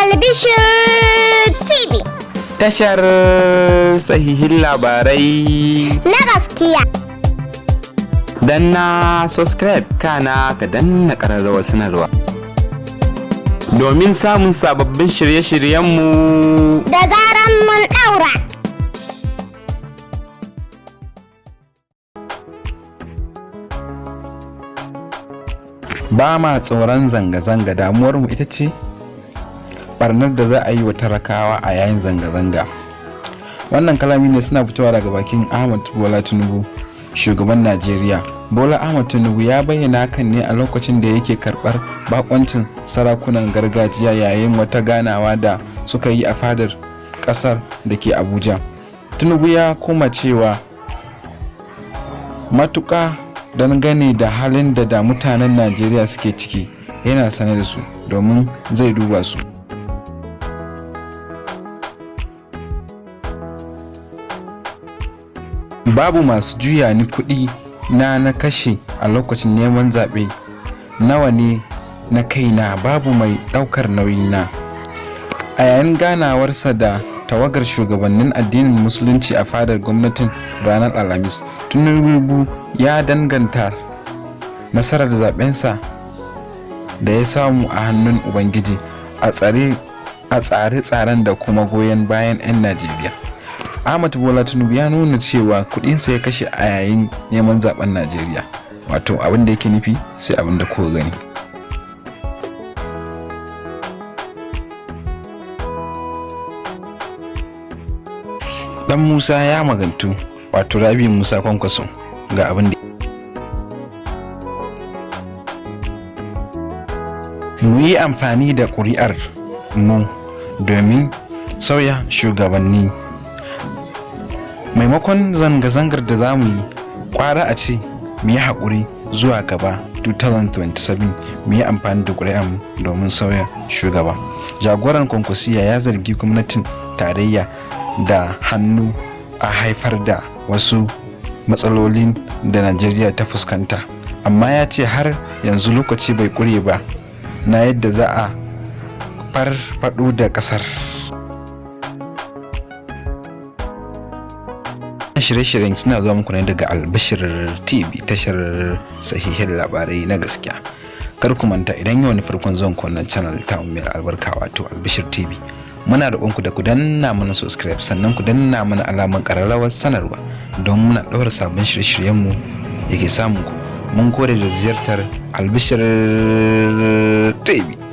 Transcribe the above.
Albishir TV. Tashar sahihin labarai na gaskiya. Danna subscribe, kana ka danna ƙararrawar sanarwa domin samun sababbin shirye-shiryenmu da zaran mun ɗaura. Ba ma tsoron zanga-zanga, damuwarmu ita ce barnar da za a yi wa talakawa a yayin zanga-zanga. Wannan kalami ne suna fitowa daga bakin Ahmad Bola Tinubu, shugaban Najeriya. Bola Ahmad Tinubu ya bayyana hakan ne a lokacin da yake karbar bakoncin sarakunan gargajiya yayin wata ganawa da suka yi a fadar kasar da ke Abuja. Tinubu ya kuma cewa matuƙa dangane da halin da mutanen Najeriya suke ciki, yana sane da su domin zai duba su. Babu masu juya ni, kuɗi na na kashe a lokacin neman zaɓe, nawa ne na kaina, babu mai ɗaukar nauyina. A yayin ganawarsa da tawagar shugabannin addinin Musulunci a fadar gwamnatin ranar Alhamis, Tinubu ya danganta nasarar zabensa da ya samu a hannun Ubangiji, a tsare-tsaren da kuma goyon bayan 'yan Najeriya. Ahmad Bola Tinubu ya nuna cewa kudinsa ya kashe a yayin neman zaben Najeriya, wato abin da yake nufi sai abin da kuka gani. Dan Musa ya magantu, wato Rabi Musa Kwankwaso, ga abin da mu yi amfani da ƙuri'ar mu domin sauya shugabanni. Maimakon zanga-zangar da za mu yi, kwara a ce mu yi haƙuri zuwa gaba 2027 mu yi amfani da ƙuri'ar domin sauya shugaba. Jagoran Kwankwasiya ya zargi gwamnatin tarayya da hannu a haifar da wasu matsalolin da Najeriya ta fuskanta, amma ya ce har yanzu lokaci bai ƙure ba na yadda za a farfaɗo da ƙasar. Shirye-shiryen suna zuwa muku ne daga Albashir TV, tashar sahihin labarai na gaskiya. Kar ku manta, idan yau ne farkon zuwan ku wannan channel ta mai albarka, wato Albashir TV, muna roƙon ku da ku danna mana subscribe, sannan ku danna mana alamar ƙararrawar sanarwa don muna ɗaura sabon shirye-shiryenmu yake samun ku. Mun gode da ziyartar Albashir TV.